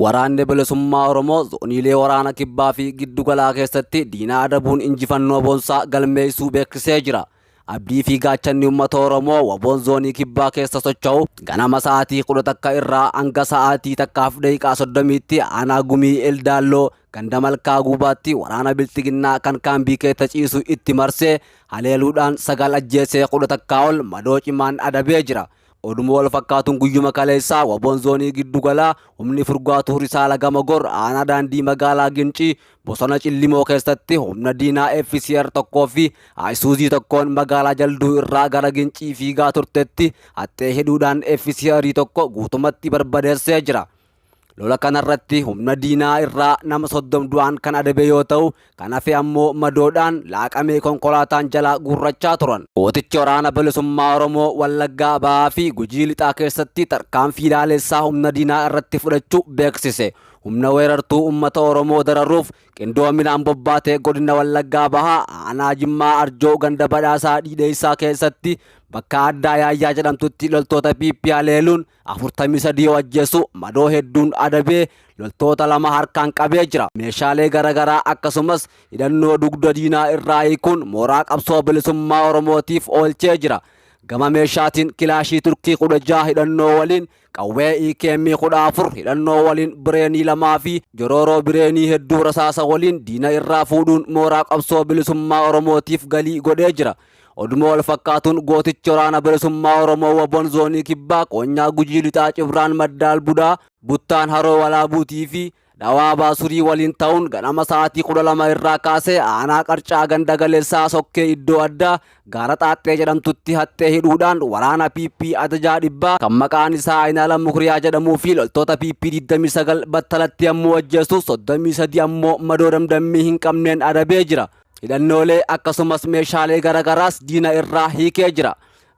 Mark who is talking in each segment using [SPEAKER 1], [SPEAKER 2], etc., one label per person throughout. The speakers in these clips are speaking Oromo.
[SPEAKER 1] Waraanni Bilisummaa Oromoo zooniilee waraana kibbaa fi giddu galaa keessatti diina adabuun injifannoo boonsaa galmeessuu beeksisee jira. Abdii fi gaachanni uummata Oromoo WBOn zoonii kibbaa keessa socho'u ganama sa'aatii 11 irraa hanga sa'aatii 1:30tti aanaa Gumii Eldaalloo ganda Malkaa Guubaatti waraana Bilxiginnaa kan kaambii keessa ciisu itti marsee haleeluudhaan 9 ajjeesee 11 ol madoo cimaan adabee jira. Oduma wal fakkaatuun guyyuma kaleessaa WBOn zoonii giddu galaa humni furgaatuu Risaala Gamagor aanaa daandii magaalaa Gincii bosona Cillimoo keessatti humna diinaa FCR 1 fi Ayisuuzii 1n magaalaa Jalduu irraa gara Gincii fiigaa turtetti haxxee hidhuudhaan FCR 1 guutumatti barbadeessee jira. Lola kanarratti humna diinaa irraa nama 30 du'aan kan adabe yoo ta'u, kan hafe ammoo madoodhaan laaqamee konkolaataan jalaa guurrachaa turan. Gootichi Waraana Bilisummaa Oromoo Wallaggaa Bahaa fi Gujii Lixaa keessatti tarkaanfii laalessaa humna diinaa irratti fudhachuu beeksise. Humna weerartuu uummata Oromoo dararuuf qindoominaan bobbaate godina Wallaggaa Bahaa aanaa Jimmaa Arjoo ganda Badhaasaa Dhiidheessaa keessatti bakka addaa Yaayyaa jedhamtutti loltoota PP haleeluun 43 yoo ajjeesu madoo hedduun adabee loltoota 2 harkaan qabee jira. Meeshaalee garaagaraa akkasumas hidhannoo dugda diinaa irraa hiikuun mooraa qabsoo bilisummaa Oromootiif oolchee jira. Gama meeshaatiin kilaashii Turkii 16 hidhannoo waliin, qawwee EKM 14 hidhannoo waliin, bireenii 2 fi jorooroo bireenii hedduu rasaasa waliin diina irraa fuudhuun mooraa qabsoo bilisummaa Oromootiif galii godhee jira. Oduma wal fakkaatuun gootichi waraana bilisummaa Oromoo WBOn zoonii kibbaa qoonyaa Gujii Lixaa Cibraan Madda Albudaa Buttaan Haroo Walaabuutii fi Dhawaa Baasurii waliin ta'uun ganama sa'aatii 12 irraa kaasee aanaa Qarcaa ganda Galeessaa Sokkee iddoo addaa gaara Xaaxxee jedhamtutti haxxee hidhuudhaan waraana PP ajajaa dhibbaa kan maqaan isaa Ayinaalam Mukriyaa jedhamuu fi loltoota PP 29 battalatti yommuu ajjeesu 33 ammoo madoo damdammii hin qabneen adabee jira. Hidhannoolee akkasumas meeshaalee garagaraas diina irraa hiikee jira.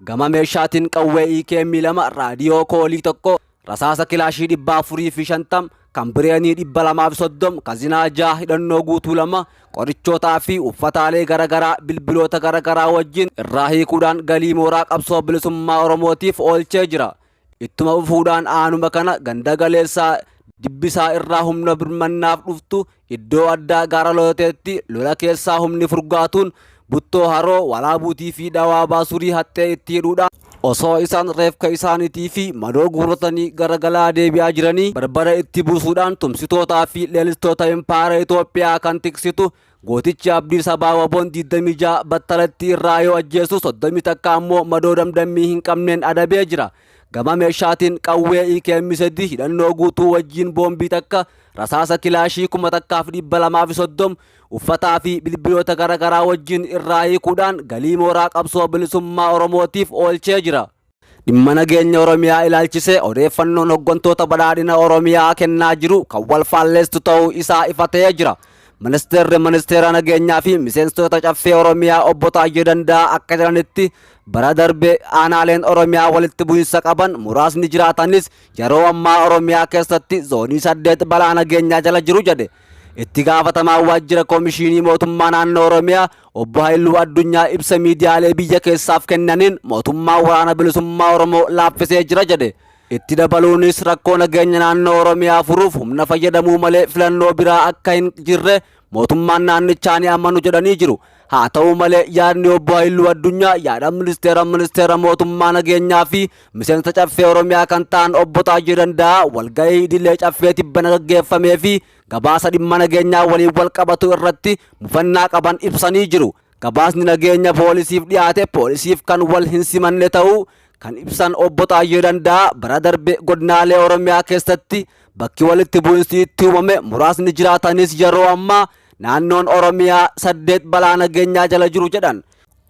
[SPEAKER 1] Gama meeshaatiin qawwee EKM 2, raadiyoo koolii 1, rasaasa kilaashii 450, kan bireenii 230, kazinaa 6, hidhannoo guutuu 2, qorichootaa fi uffataalee garagaraa bilbiloota garagaraa wajjin irraa hiikuudhaan galii mooraa qabsoo bilisummaa Oromootiif oolchee jira. Ittuma fufuudhaan aanuma kana ganda Galeessaa Dibbisaa irraa humna birmannaaf dhuftu iddoo addaa gaara Looteetti lola keessaa humni furgaatuun Buttoo Haroo, Walaabuutii fi Dhawaa Baasurii haxxee itti hidhuudhaan osoo isaan reefka isaaniitii fi madoo guurratanii garagalaa deebi'aa jiranii barbara itti buusuudhaan tumsitootaa fi leellistoota impaayera Itoophiyaa kan tiksitu Gootichi Abdii Sabaa WBOn 26 battalatti irraa yoo ajjeesu 31 ammoo madoo damdammii hin qabneen adabee jira. Gama meeshaatiin qawwee IKM 3 hidhannoo guutuu wajjin boombii takka, rasaasa kilaashii 1230, uffataa fi bilbiloota garaagaraa wajjin irraa hiikuudhaan galii mooraa qabsoo bilisummaa Oromootiif oolchee jira. Dhimma nageenya Oromiyaa ilaalchisee odeeffannoon hoggantoota badhaadhina Oromiyaa kennaa jiru kan wal faalleessu ta'uu isaa ifa ta'ee jira. Ministeerri Ministeera Nageenyaa fi miseensota Caffee Oromiyaa Obbo Taayyee Danda'aa akka jedhanitti bara darbe aanaaleen Oromiyaa walitti bu'insa qaban muraasni jiraatanis yeroo ammaa Oromiyaa keessatti zoonii 8 balaa nageenyaa jala jiru jedhe. Itti gaafatamaan waajjira Komishinii Mootummaa Naannoo Oromiyaa Obbo Hayiluu Addunyaa ibsa miidiyaalee biyya keessaaf kennaniin mootummaan waraana bilisummaa Oromoo laaffisee jira jedhe. Itti dabaluunis rakkoo nageenya naannoo Oromiyaa furuuf humna fayyadamuu malee filannoo biraa akka hin jirre mootummaan naannichaa ni amanu jedhanii jiru. Haa ta'u malee yaadni Obbo Hayiluu Addunyaa yaada ministeera ministeera mootummaa nageenyaa fi miseensa Caffee Oromiyaa kan ta'an Obbo Taayyee Danda'aa walgahii idilee Caffee tibbana gaggeeffamee fi gabaasa dhimma nageenyaa waliin wal qabatu irratti mufannaa qaban ibsanii jiru. Gabaasni nageenya poolisiif dhiyaate poolisiif kan wal hin simanne ta'uu kan ibsan Obbo Taayyee Danda'aa bara darbe godinaalee Oromiyaa keessatti bakki walitti bu'insi itti uumame muraasni jiraatanis yeroo ammaa naannoon Oromiyaa 8 balaa nageenyaa jala jiru jedhan.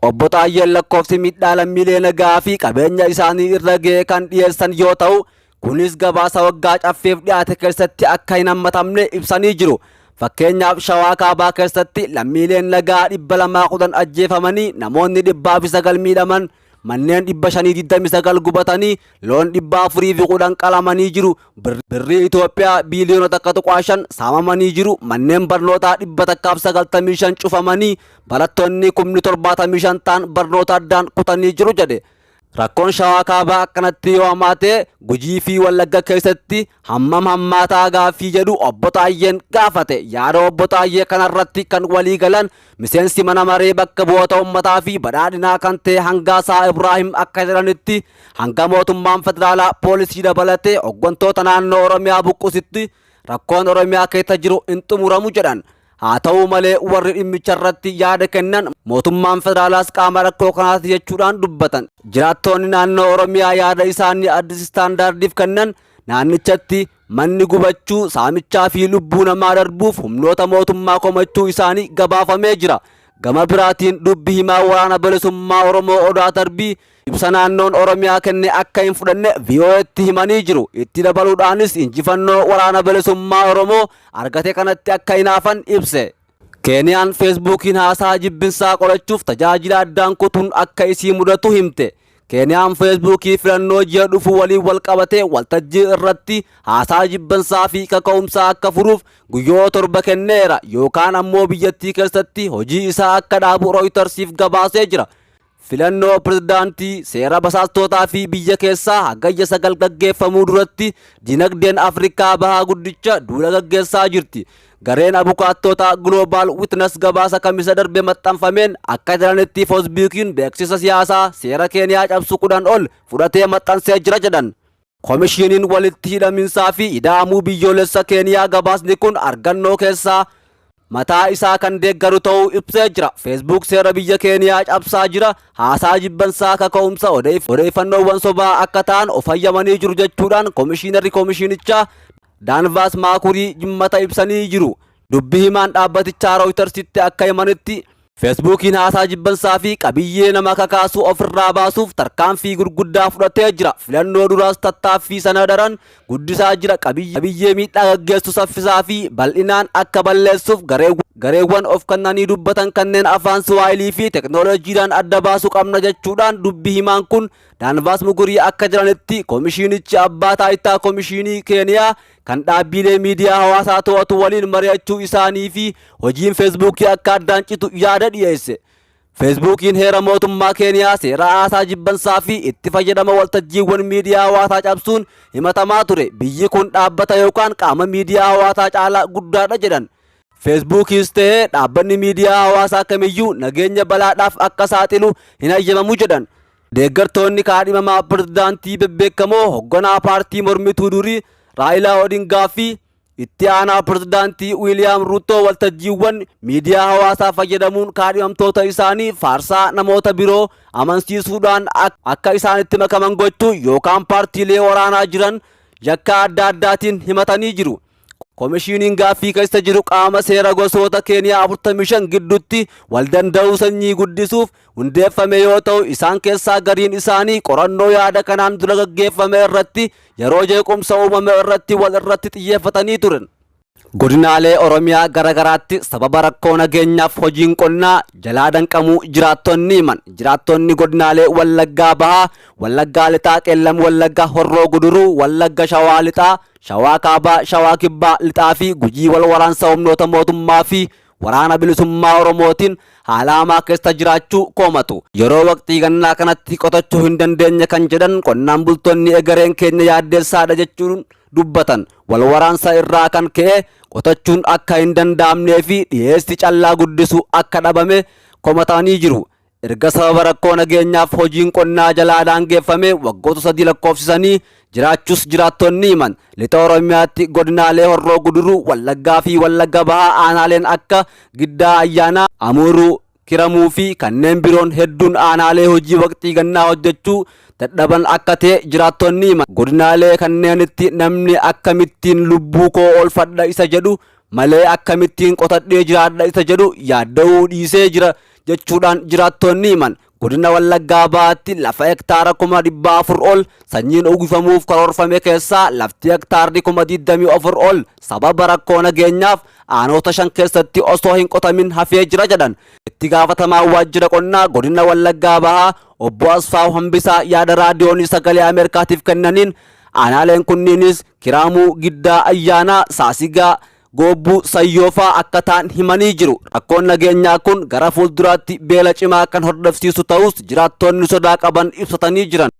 [SPEAKER 1] Obbo Taayyeen lakkoofsi miidhaa lammiilee nagaa fi qabeenya isaanii irra ga'e kan dhiyeessan yoo ta'u, kunis gabaasa waggaa Caffeef dhiyaate keessatti akka hin hammatamne ibsanii jiru. Fakkeenyaaf Shawaa Kaabaa keessatti lammiileen nagaa 210 ajjeefamanii namoonni 109 miidhaman, manneen 529 gubatanii loon 410 qalamanii jiru, birrii Itoophiyaa biiliyoona 1.5 saamamanii jiru, manneen barnootaa 195 cufamanii barattoonni kumni 75 ta'an barnoota addaan kutanii jiru jedhe. Rakkoon Shawaa Kaabaa akkanatti yoo hammaate Gujii fi Wallagga keessatti hammam hammaataa gaaffii jedhu Obbo Taayyeen gaafate. Yaada Obbo Taayyee kanarratti kan walii galan miseensi mana maree bakka bu'oota uummataa fi badhaadhinaa kan ta'e Hangaasaa Ibraahim akka jedhanitti hanga mootummaan federaalaa poolisii dabalatee hooggantoota naannoo Oromiyaa buqqusitti rakkoon Oromiyaa keessa jiru hin xumuramu jedhan. Haa ta'u malee warri dhimmicha irratti yaada kennan mootummaan federaalaas qaama rakkoo kanaati jechuudhaan dubbatan. Jiraattoonni naannoo Oromiyaa yaada isaanii Addis Istaandaardiif kennan naannichatti manni gubachuu, saamichaa fi lubbuu namaa darbuuf humnoota mootummaa komachuu isaanii gabaafamee jira. Gama biraatiin dubbi himaa waraana bilisummaa Oromoo Odaa Tarbii ibsa naannoon Oromiyaa kenne akka hin fudhanne VOA'tti himanii jiru. Itti dabaluudhaanis injifannoo waraana bilisummaa Oromoo argate kanatti akka hinaafan ibse. Keeniyaan Feesbuukiin haasaa jibbinsaa qolachuuf tajaajila addaan kutuun akka isii mudatu himte. Keeniyaan Feesbuukii filannoo ji'a dhufu waliin wal qabatee waltajjii irratti haasaa jibbansaa fi kaka'umsaa akka furuuf guyyoota 7 kenneera yookaan ammoo biyyattii keessatti hojii isaa akka dhaabu Rooyitersiif gabaasee jira. Filannoo pirezidaantii, seera basaastootaa fi biyya keessaa Hagayya 9 gaggeeffamuu duratti dinagdeen Afrikaa Bahaa guddicha duula gaggeessaa jirti. Gareen abukaattootaa Global Witness gabaasa Kamisa darbe maxxanfameen akka jedhanitti Foosbuukiin beeksisa siyaasaa seera Keeniyaa cabsu 10 ol fudhatee maxxansee jira jedhan. Komishiiniin walitti hidhaminsaa fi ida'amuu biyyoolessa Keeniyaa gabaasni kun argannoo keessaa mataa isaa kan deeggaru ta'uu ibsee jira. Facebook seera biyya Keeniyaa cabsaa jira. Haasaa jibbansaa kaka'umsa odeeffannoowwan sobaa akka ta'an of hayyamanii jiru jechuudhaan komishiinarri komishiinichaa Daanvaas Maakurii Jimmata ibsanii jiru. Dubbi himaan dhaabbatichaa Rooyitersitti akka himanitti Feesbuukiin haasaa jibbansaa fi qabiyyee nama kakaasu ofirraa baasuuf tarkaanfii gurguddaa fudhatee jira. Filannoo duraas tattaaffii sana daran guddisaa jira. Qabiyyee miidhaa gaggeessu saffisaa fi bal'inaan akka balleessuuf gareewwan of kennanii dubbatan kanneen afaan Siwaahilii fi teknooloojiidhaan adda baasuu qabna jechuudhaan dubbi himaan kun Daanvaas Mugurii akka jedhanitti komishiinichi abbaa taayitaa komishiinii Keeniyaa kan dhaabbiilee miidiyaa hawaasaa to'atu waliin mari'achuu isaanii fi hojiin Feesbuukii akka addaan citu yaada dhiyeesse. Feesbuukiin heera mootummaa Keeniyaa seera haasaa jibbansaa fi itti fayyadama waltajjiiwwan miidiyaa hawaasaa cabsuun himatamaa ture. Biyyi kun dhaabbata yookaan qaama miidiyaa hawaasaa caalaa guddaadha jedhan. Feesbuukiis ta'ee dhaabbanni miidiyaa hawaasaa kamiyyuu nageenya balaadhaaf akka saaxilu hin hayyamamu jedhan. Deeggartoonni kaadhimamaa pirezidaantii bebbeekamoo hogganaa paartii mormituu durii Raayilaa Odingaa fi itti aanaa pirezidaantii Wiiliyaam Ruuttoo waltajjiiwwan miidiyaa hawaasaa fayyadamuun kaadhimamtoota isaanii faarsaa namoota biroo amansiisuudhaan akka isaanitti makaman gochuu yookaan paartiilee waraanaa jiran yakka adda addaatiin himatanii jiru. Komishiiniin gaaffii keessa jiru qaama seera gosoota Keeniyaa 45 gidduutti wal danda'uu sanyii guddisuuf hundeeffame yoo ta'u isaan keessaa gariin isaanii qorannoo yaada kanaan dura gaggeeffame irratti yeroo jeequmsa uumame irratti wal irratti xiyyeeffatanii turan. Godinaalee Oromiyaa gara garaatti sababa rakkoo nageenyaaf hojiin qonnaa jalaa danqamuu jiraattonni himan. Jiraattonni godinaalee Wallaggaa Bahaa, Wallaggaa Lixaa, Qeellam Wallagga, Horroo Guduruu, Wallagga Shawaa Lixaa, Shawaa Kaabaa, Shawaa Kibbaa, Lixaa fi Gujii wal waraansa humnoota mootummaa fi Waraana Bilisummaa Oromootiin haala hamaa keessa jiraachuu komatu. Yeroo waqtii gannaa kanatti qotachuu hin dandeenye kan jedhan qonnaan bultoonni egereen keenya yaaddeessaadha jechuun dubbatan. Wal waraansa irraa kan ka'e qotachuun akka hin danda'amnee fi dhiyeessi callaa guddisu akka dhabame komatanii jiru. Erga sababa rakkoo nageenyaaf hojiin qonnaa jalaa daangeffame waggoota 3 lakkoofsisanii jiraachuus jiraattonni himan. Lixa Oromiyaatti godinaalee Horroo Guduruu, Wallaggaa fi Wallagga Bahaa aanaaleen akka Giddaa Ayyaanaa, Amuuruu, Kiramuu fi kanneen biroon hedduun aanaalee hojii waqtii gannaa hojjechuu dadhaban akka ta'e jiraattonni himan. Godinaalee kanneenitti namni akkamittiin lubbuu koo oolfadha isa jedhu malee akkamittiin qotadhee jiraadha isa jedhu yaadda'uu dhiisee jira jechuudhaan jiraattonni himan. Godina Wallaggaa Bahaatti lafa hektaara 400,000 ol sanyiin uwwifamuuf karoorfame keessaa lafti hektaarri 24,000 ol sababa rakkoo nageenyaaf aanoota 5 keessatti osoo hin qotamin hafee jira jedhan. Itti gaafatamaan waajjira qonnaa godina Wallaggaa Bahaa obbo Asfaaw Hambisaa yaada raadiyoonii sagalee Ameerikaatiif kennaniin aanaaleen kunniinis Kiraamuu, Giddaa Ayyaanaa, Saasigaa, Goobbuu, Sayyoo fa'aa akka ta'an himanii jiru. Rakkoon nageenyaa kun gara fuulduraatti beela cimaa kan hordofsiisu ta'us jiraattonni sodaa qaban ibsatanii jiran.